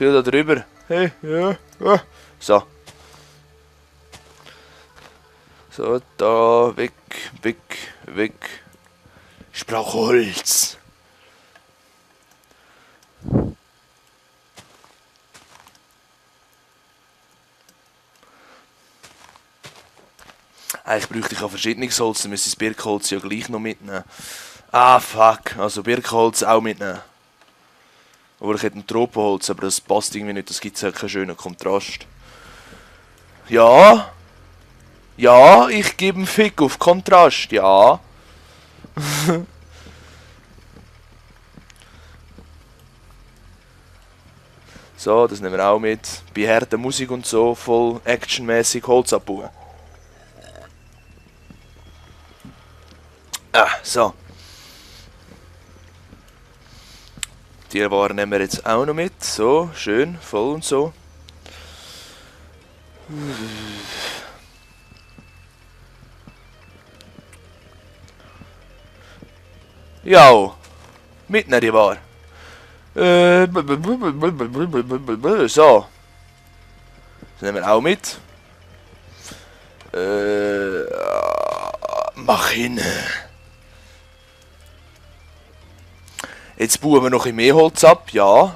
will da drüber. Hey, ja. So. So, da, weg, weg, weg. Ich brauche Holz. Eigentlich bräuchte ich auch verschiedenes Holz, dann müsste ich das Birkenholz ja gleich noch mitnehmen. Ah, fuck. Also Birkenholz auch mitnehmen. Obwohl ich hätte ein Tropenholz, aber das passt irgendwie nicht, das gibt ja keinen schönen Kontrast. Ja. Ja, ich gebe einen Fick auf Kontrast, ja. So, das nehmen wir auch mit. Bei harter Musik und so, voll actionmäßig Holz abbauen. Ah, so. Die Ware nehmen wir jetzt auch noch mit. So, schön, voll und so. Ja, mitnehmen die Ware. So. Das nehmen wir auch mit. Mach hin. Jetzt bauen wir noch ein mehr Holz ab, ja.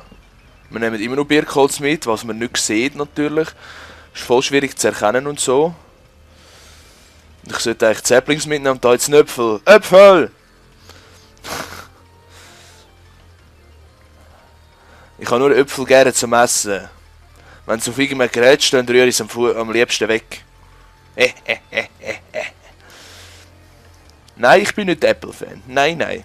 Wir nehmen immer noch Birkholz mit, was man nicht sieht natürlich. Ist voll schwierig zu erkennen und so. Ich sollte eigentlich Saplings mitnehmen und da jetzt einen Äpfel. Äpfel! Ich habe nur Äpfel gerne zum Essen. Wenn sie auf irgendeinem Gerät stehen, rühre ich es am liebsten weg. Nein, ich bin nicht Apple-Fan. Nein, nein.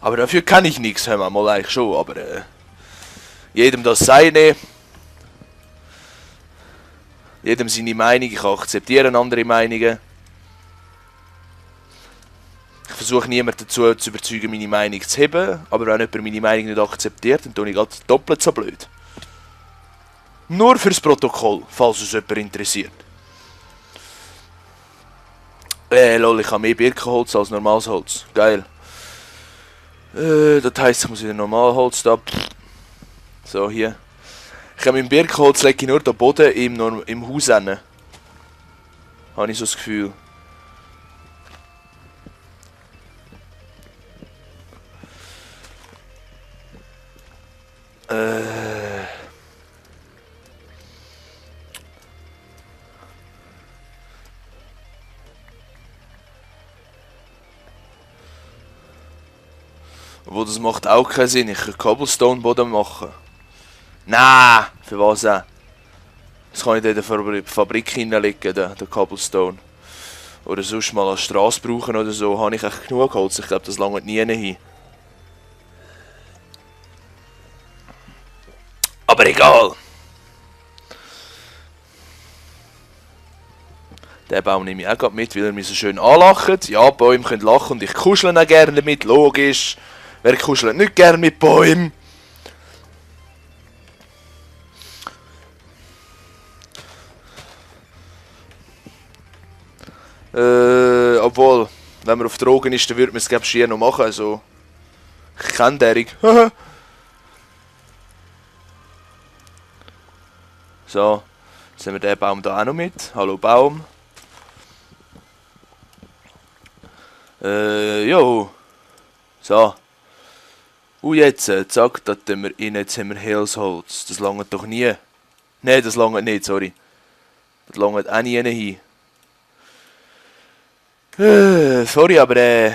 Aber dafür kann ich nichts, hören wir mal eigentlich schon, aber jedem das seine. Jedem seine Meinung, ich akzeptiere andere Meinungen. Ich versuche niemanden dazu zu überzeugen, meine Meinung zu haben, aber wenn jemand meine Meinung nicht akzeptiert, dann tue ich gerade doppelt so blöd. Nur fürs Protokoll, falls es jemand interessiert. Lol, ich habe mehr Birkenholz als normales Holz. Geil. Das heisst, ich muss wieder normal Holz da. So, hier. Ich habe mit dem Birkenholz lege ich nur den Boden im Haus hin. Habe ich so das Gefühl. Obwohl, das macht auch keinen Sinn. Ich kann Cobblestone-Boden machen. Nein, für was auch? Das kann ich in der Fabrik hineinlegen, den Cobblestone. Oder sonst mal als Straße brauchen oder so. Habe ich echt genug Holz. Ich glaube, das langt nie hin. Aber egal. Den Baum nehme ich auch gerade mit, weil er mich so schön anlacht. Ja, Bäume können lachen und ich kuschle auch gerne damit, logisch. Wer kuschelt nicht gerne mit Bäumen? Obwohl, wenn man auf Drogen ist, dann würde man es glaube ich schier noch machen. Also, ich kenne derig. So, jetzt nehmen wir den Baum da auch noch mit. Hallo Baum. Jo. So. Jetzt, zack, da tun wir rein. Jetzt haben wir Hilfsholz. Das langt doch nie. Nein, das langt nicht, sorry. Das langt auch nie hin. Sorry, aber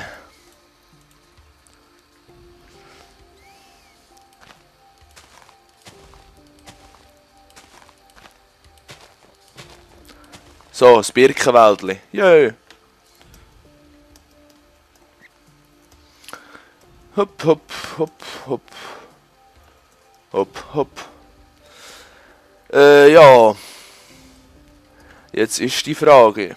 so, das Birkenwäldli. Jö. Hopp, hopp, hopp, hopp. Hopp, hopp. Ja. Jetzt ist die Frage.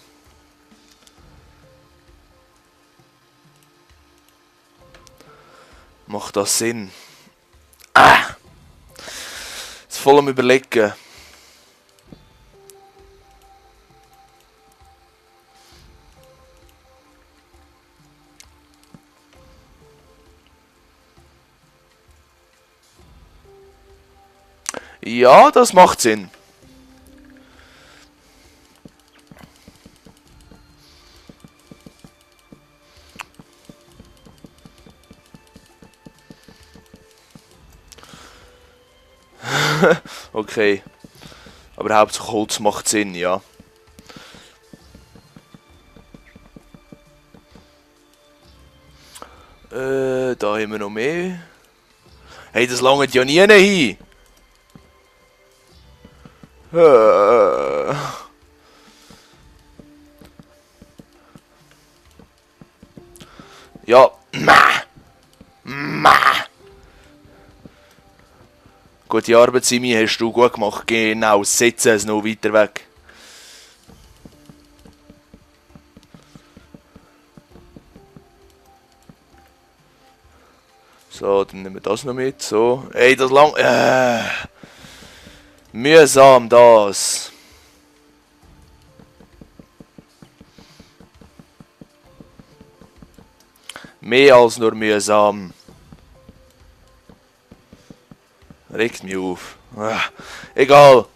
Macht das Sinn? Ah! Jetzt voll am Überlegen. Ja, das macht Sinn. Okay. Aber hauptsächlich Holz macht Sinn, ja. Da haben wir noch mehr. Hey, das langt ja nie hin. Ja. Gute Arbeit, Simi, hast du gut gemacht. Genau, setze es noch weiter weg. So, dann nehmen wir das noch mit. So. Ey, das lang. Mühsam das. Mehr als nur mühsam. Regt mich auf. Egal.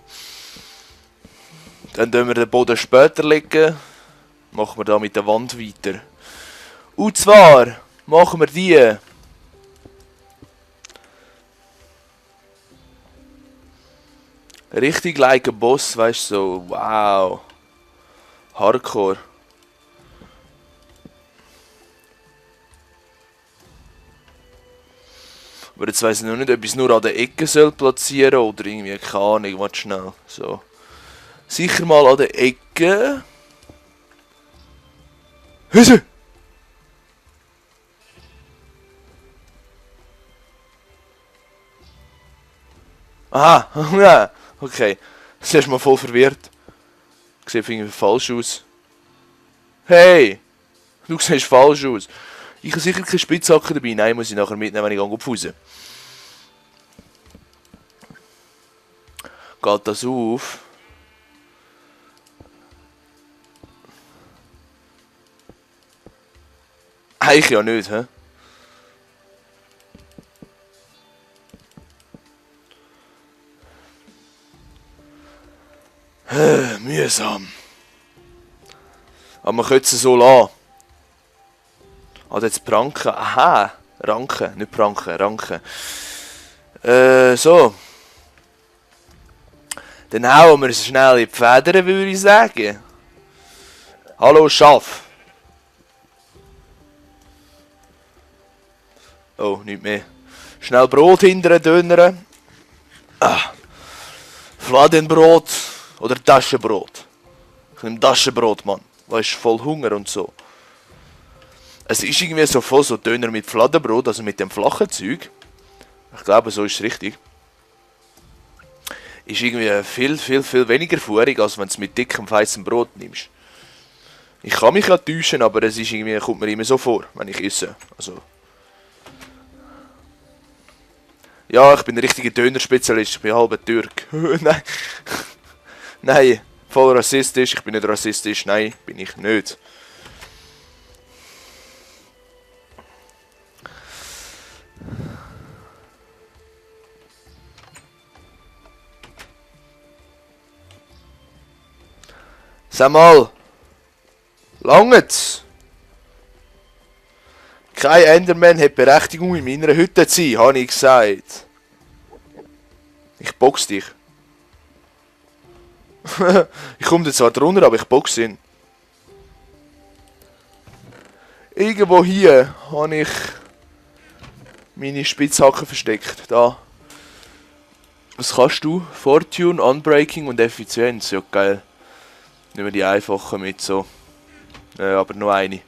Dann tun wir den Boden später legen. Machen wir da mit der Wand weiter. Und zwar machen wir die. Richtig like ein Boss, weißt du, so, wow. Hardcore. Aber jetzt weiss ich noch nicht, ob ich es nur an der Ecke soll platzieren oder irgendwie, keine Ahnung, warte schnell. So. Sicher mal an der Ecke. Hüse! Aha, ja, okay. Das ist mal voll verwirrt. Sieht irgendwie falsch aus. Hey! Du siehst falsch aus. Ich habe sicher keine Spitzhacke dabei. Nein, muss ich nachher mitnehmen, wenn ich auf Fuß. Geht das auf? Eigentlich ja nicht, hä? Mühsam. Aber man könnte es so lassen. Also jetzt Pranken. Aha. Ranken. Nicht Pranken. Ranken. So. Dann hauen wir es schnell in die Federn, würde ich sagen. Hallo Schaf. Oh, nicht mehr. Schnell Brot hinterher dönnern. Fladenbrot oder Taschenbrot. Ich nehme Taschenbrot, Mann. Weißt du, voll Hunger und so. Es ist irgendwie so voll so Döner mit Fladenbrot, also mit dem flachen Zeug. Ich glaube, so ist es richtig. Ist irgendwie viel weniger fuhrig, als wenn du es mit dickem, weißem Brot nimmst. Ich kann mich ja täuschen, aber es ist irgendwie, kommt mir immer so vor, wenn ich esse. Also. Ja, ich bin ein richtiger Dönerspezialist, ich bin halber Türk. Nein. Nein, voll rassistisch, ich bin nicht rassistisch, nein, bin ich nicht. Sag mal, langt's? Kein Enderman hat Berechtigung in meiner Hütte zu sein, habe ich gesagt. Ich box dich. Ich komme da zwar drunter, aber ich box ihn. Irgendwo hier habe ich meine Spitzhacke versteckt. Da. Was kannst du? Fortune, Unbreaking und Effizienz. Ja, geil. Nehmen wir die einfachen mit, so. Aber nur eine.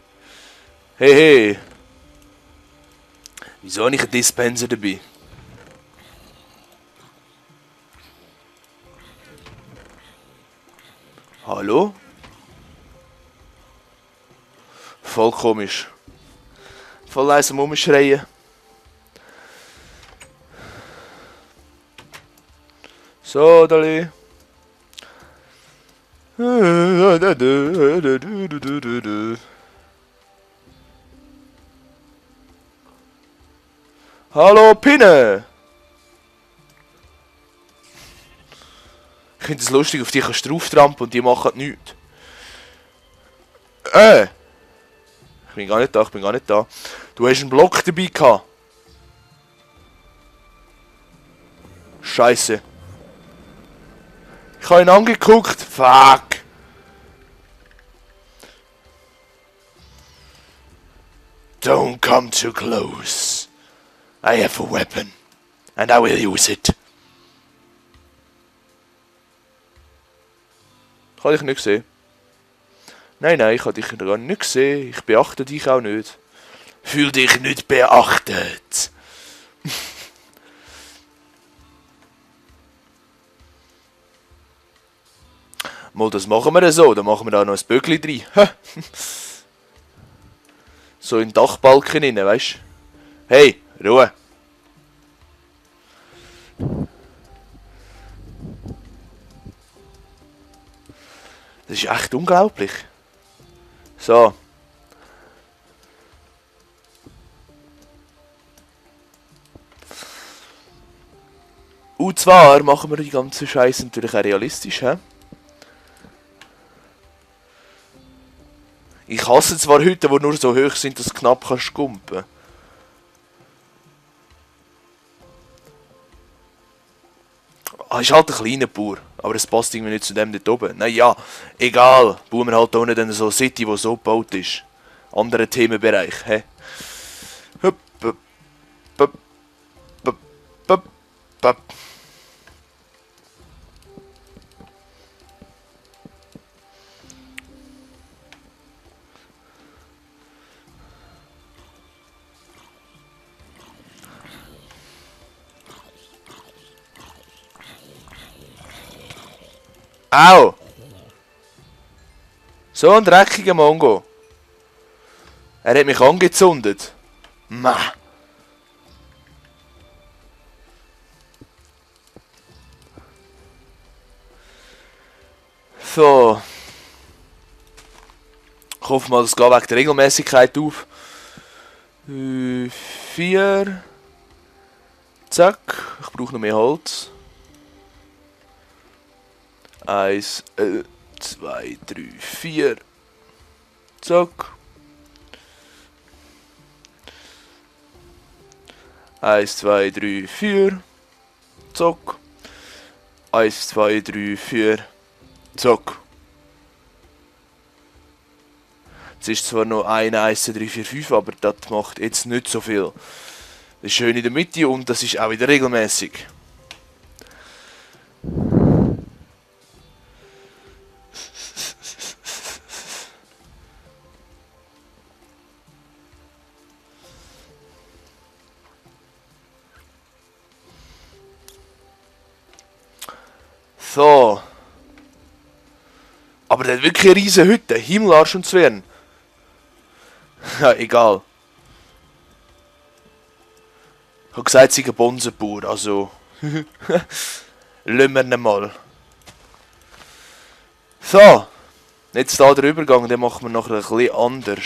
Hey, hey. Wieso habe ich einen Dispenser dabei? Hallo? Voll komisch. Voll leise am Rumschreien. So, Dali. Hallo, Pinne! finde es lustig, auf die kannst du drauf und die machen nichts. Ich bin gar nicht da. Du hast einen Block dabei gehabt. Scheiße. Ich habe ihn angeguckt. Fuck. Don't come too close. I have a weapon. And I will use it. Ich habe dich nicht gesehen. Nein, ich habe dich gar nicht gesehen. Ich beachte dich auch nicht. Fühl dich nicht beachtet. Mal, das machen wir so. Dann machen wir da noch ein Böckli rein. So in den Dachbalken rein, weißt du? Hey, Ruhe. Das ist echt unglaublich. So. Und zwar machen wir die ganze Scheiße natürlich auch realistisch, hä? Ich hasse zwar Hütten, die nur so hoch sind, dass du knapp kannst kumpen. Ist halt ein kleiner Bauer, aber es passt irgendwie nicht zu dem dort oben. Naja, egal. Bauen wir halt auch nicht in so eine City, die so gebaut ist. Anderer Themenbereich, hä? Hup, hup, hup, hup, hup, hup. Au! So ein dreckiger Mongo. Er hat mich angezündet. Ma. So. Ich hoffe mal, das geht wegen der Regelmäßigkeit auf. 4. Zack. Ich brauche noch mehr Holz. 1, 2, 3, 4. Zack. 1, 2, 3, 4. Zack. 1, 2, 3, 4. Zack. Es ist zwar noch 1, 2, 3, 4, 5, aber das macht jetzt nicht so viel. Das ist schön in der Mitte und das ist auch wieder regelmäßig. So. Aber der hat wirklich eine riesige Hütte. Himmelarsch und Zwirn. Ja, egal. Ich habe gesagt, sie ist ein Bonsenbauer, also... Lassen wir ihn mal. So. Jetzt hier der Übergang, den machen wir nachher ein bisschen anders.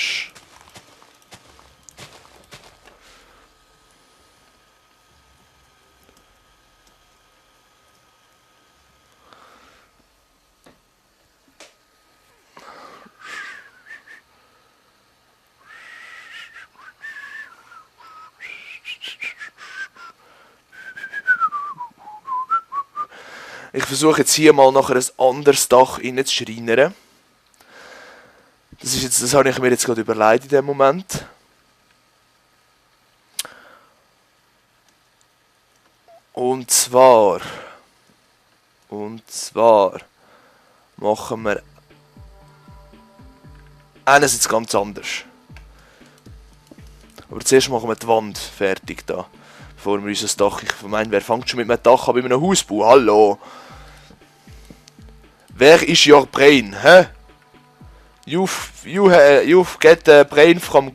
Ich versuche jetzt hier mal nachher ein anderes Dach reinzuschreinern. Das habe ich mir jetzt gerade überlegt in dem Moment. Und zwar machen wir eines jetzt ganz anders. Aber zuerst machen wir die Wand fertig da. Bevor wir unser Dach... Ich meine, wer fängt schon mit einem Dach an bei einem Hausbau? Hallo! Wer ist your brain, hä? You've get the brain from